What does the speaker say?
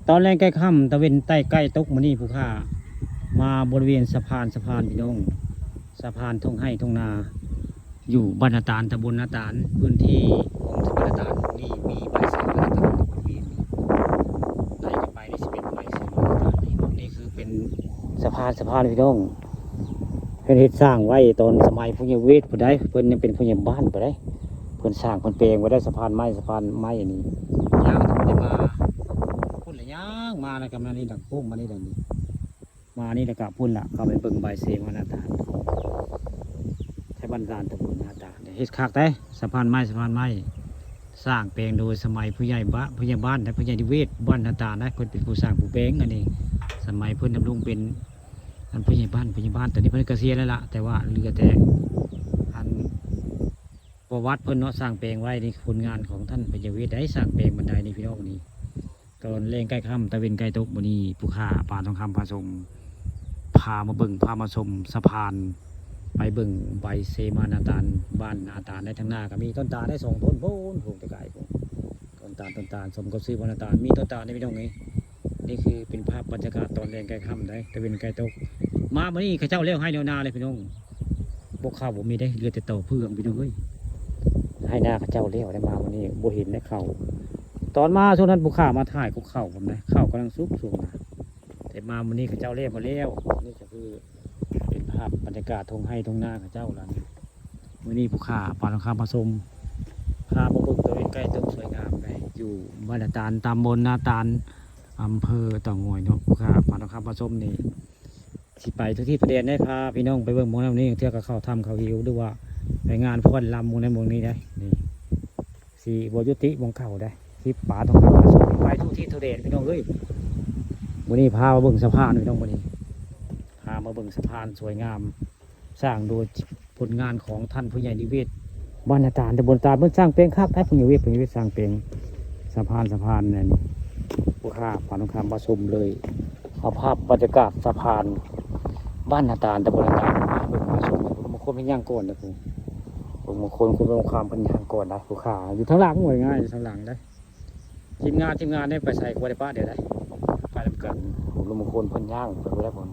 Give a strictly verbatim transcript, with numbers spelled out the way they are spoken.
ตอนแลงใกล้ค่ำ ตะเว็นใต้ใกล้ตกมื้อนี้ ผู้ข้ามาบริเวณสะพาน สะพานพี่น้อง สะพานท่งไฮ่ท่งนา อยู่บ้านนาตาล ตำบลนาตาล พื้นที่ของตำบลนาตาลนี่มีใบเสมานาตาลอยู่บริเวณนี้ ไล่กันไปนี่สิเป็นใบเสมานาตาลนี่ นี่คือเป็นสะพาน สะพานพี่น้อง เพิ่นเฮ็ดสร้างไว้ตอนสมัยผู้ใหญ่เวทผู้ใด เพิ่นยังเป็นผู้ใหญ่บ้านผู้ใด เพิ่นสร้างเพิ่นแปลงไว้ได้ สะพานไม้ สะพานไม้อันนี้ ย่างบ่ได้มา พุ่นละย่างมาแล้วก็มานี่ดังโค้งมานี่ดังนี้ มานี่แล้วก็พุ่นละ เข้าไปเบิ่งใบเสมานาตาล ไทบ้านนาตาล ตำบลนาตาล เฮ็ดคักได้ สะพานไม้ สะพานไม้ สร้างแปลงโดยสมัยผู้ใหญ่บ้าน ผู้ใหญ่บ้านและผู้ใหญ่นิเวศน์บ้านนาตาลนะ เพิ่นเป็นผู้สร้างผู้แปลงอันนี้ สมัยเพิ่นดำรงเป็นอันผู้ใหญ่บ้าน ผู้ใหญ่บ้าน ตอนนี้เพิ่นเกษียณแล้วล่ะ แต่ว่าเหลือแต่อันประวัติเพิ่นเนาะ สร้างแปลงไว้ นี่ผลงานของท่านผู้ใหญ่เวทได้สร้างแปลงบันไดนี่พี่น้องนี่ ตอนแลงใกล้ค่ำ ตะเว็นใกล้ตก มื้อนี้ผู้ข้าปานทองคำพาชม พามาเบิ่ง พามาชมสะพาน ไปเบิ่งใบเสมานาตาล บ้านนาตาลได้ ทางหน้าก็มีต้นตาลได้สองต้น โพ้น ผูกแต่ไกลพู้น ต้นตาล ต้นตาล สมกับชื่อบ้านนาตาล มีต้นตาลได้พี่น้องเอ้ย นี่คือเป็นภาพบรรยากาศตอนแลงใกล้ค่ำได้ ตะเว็นใกล้ตก มามื้อนี้เขาเจ้าแล้วไฮ่แล้วนาเลยพี่น้อง บ่เข้าบ่มีได้ เหลือแต่ต่อเฟืองพี่น้องเอ้ย ไฮ่นาเขาเจ้าแล้วได้ มามื้อนี้บ่เห็นได้เข้า ตอนมาช่วงนั้นผู้ข้ามาถ่ายกับเข้าผมนะ เข้ากำลังสุกช่วงนะ แต่มามื้อนี้เขาเจ้าแล้วมาแล้ว นี่ก็คือเป็นภาพบรรยากาศท่งไฮ่ท่งนาเขาเจ้าแล้วนี่ มื้อนี้ผู้ข้าปานทองคำพาชม พามาเบิ่งตะเว็นใกล้ตกสวยงามเลย อยู่บ้านนาตาล ตำบลนาตาล อำเภอเต่างอยเนาะ ผู้ข้าปานทองคำพาชมนี่ สิไปทุกที่ประเด็นได้พาพี่น้องไปเบิ่งหม่องนั้นนี่ เทื่อก็เข้าถ้ำเข้าเหว หรือว่าไปงานฟ้อนรำหม่องนั้นหม่องนี้ได้ นี่ สิบ่ยุติหม่องเก่าได้ ที่ปานทองคำพาชม ไปทุกที่ทุกแดนพี่น้องเอ้ย มื้อนี้พามาเบิ่งสะพานพี่น้อง มื้อนี้พามาเบิ่งสะพานสวยงาม สร้างโดยผลงานของท่านผู้ใหญ่นิเวศน์ บ้านนาตาล ตำบลนาตาล เพิ่นสร้างแปลงคักได้ ผู้ใหญ่นิเวศน์ ผู้ใหญ่นิเวศน์สร้างแปลงสะพานนั่นนี่ ผู้ข้าปานทองคำพาชมเลย เอาภาพบรรยากาศสะพาน บ้านนาตาล ตำบลนาตาล มาเบิ่งมาชม บางคนเพิ่นย่างก่อนนะ ผู้ บางคน คุณบางความเพิ่นย่างก่อนนะ ผู้ข้าอยู่ทางหลัง ว่าง่ายๆ อยู่ทางหลังได้ ทีมงาน ทีมงานได้ไปใส่ครัวได้ปะเดี๋ยวได้ ไปนำกัน บางคนเพิ่นย่างไปบ่ได้ผม